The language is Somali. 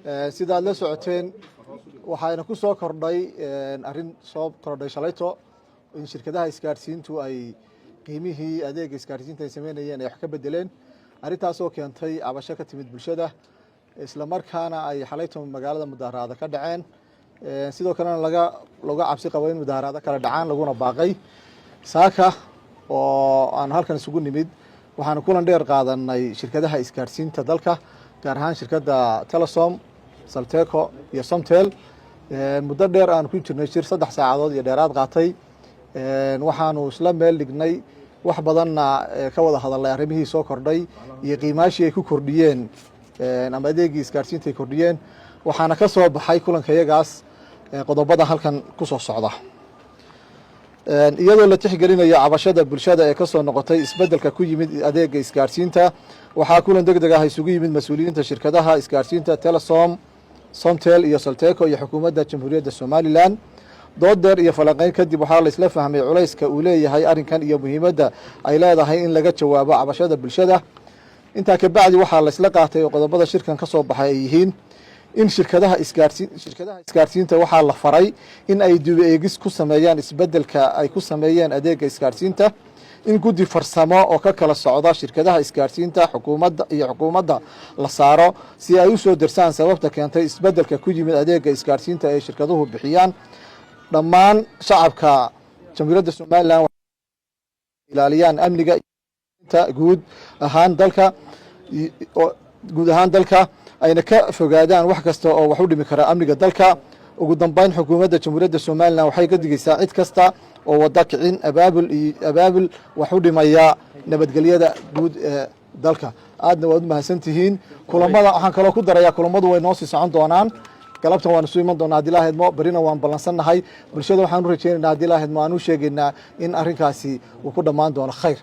Sidaad la socoteen, waxayna ku soo kordhay arrin soo kordhay shalayto, in shirkadaha isgaadhsiintu ay qiimihii adeega isgaadhsiinta ay sameynayeen ay wax ka bedeleen. Arrintaasoo keentay cabasho ka timid bulshada, isla markaana ay xalayto magaalada mudaharaada ka dhaceen. Sidoo kalena laga cabsi qabo in mudaharaado kala dhacaan, laguna baaqay. Saaka oo aan halkan isugu nimid, waxaanu kulan dheer qaadanay shirkadaha isgaadhsiinta dalka, gaar ahaan shirkadda Telesom, Salteco iyo Somtel. Muddo dheer aanu ku jirnay shir 3 saacadood iyo dheeraad qaatay, waxaanu isla meel dhignay, wax badanna ka wada hadalnay arrimihii soo kordhay iyo qiimaashii ay ku kordhiyeen ama adeegii isgaadhsiinta ay kordhiyeen. Waxaana ka soo baxay kulanka iyagaas qodobada halkan ku soo socda. Iyadoo la tixgelinayo cabashada bulshada ee kasoo noqotay isbedelka ku yimid adeega isgaadhsiinta, waxaa kulan deg deg ah isugu yimid mas-uuliyiinta shirkadaha isgaadhsiinta Telesom, Somtel iyo Solteco iyo xukuumadda Jamhuuriyadda Somaliland. Dood dheer iyo falanqeyn kadib, waxaa la isla fahmay culayska uu leeyahay arrinkan iyo muhiimadda ay leedahay in laga jawaabo cabashada bulshada. Intaa kabacdi, waxaa la isla qaatay oo qodobada shirkan ka soo baxay ay yihiin in shirkadaha isgaadhsiinta waxaa la faray in ay dib eegis ku sameeyaan isbedelka ay ku sameeyeen adeega isgaadhsiinta, in guddi farsamo oo ka kala socda shirkadaha isgaadhsiinta, xukuumadda iyo xukuumadda la saaro si ay u soo dersaan sababta keentay isbedelka ku yimid adeega isgaadhsiinta ay shirkaduhu bixiyaan. Dhammaan shacabka Jamhuuriyadda Somaliland ilaaliyaan amniga guud ahaan dalka, ayna ka fogaadaan wax kasta oo wax u dhimi kara amniga dalka. Ugu dambeyn, xukuumadda Jamhuuriyadda Somaliland waxay ka digeysaa cid kasta oo wada kicin, abaabul iyo abaabul wax u dhimaya nabadgelyada guud ee dalka. Aadna waad u mahadsan tihiin. Kulamada waxaan kaloo ku darayaa, kulamadu way noo sii socon doonaan. Galabtan waan isu iman doonaa haddii la idmo, berrina waan ballansannahay. Bulshada waxaan u rajeynaynaa, haddii la idmo, aan u sheegaynaa in arrinkaasi uu ku dhammaan doono khayr.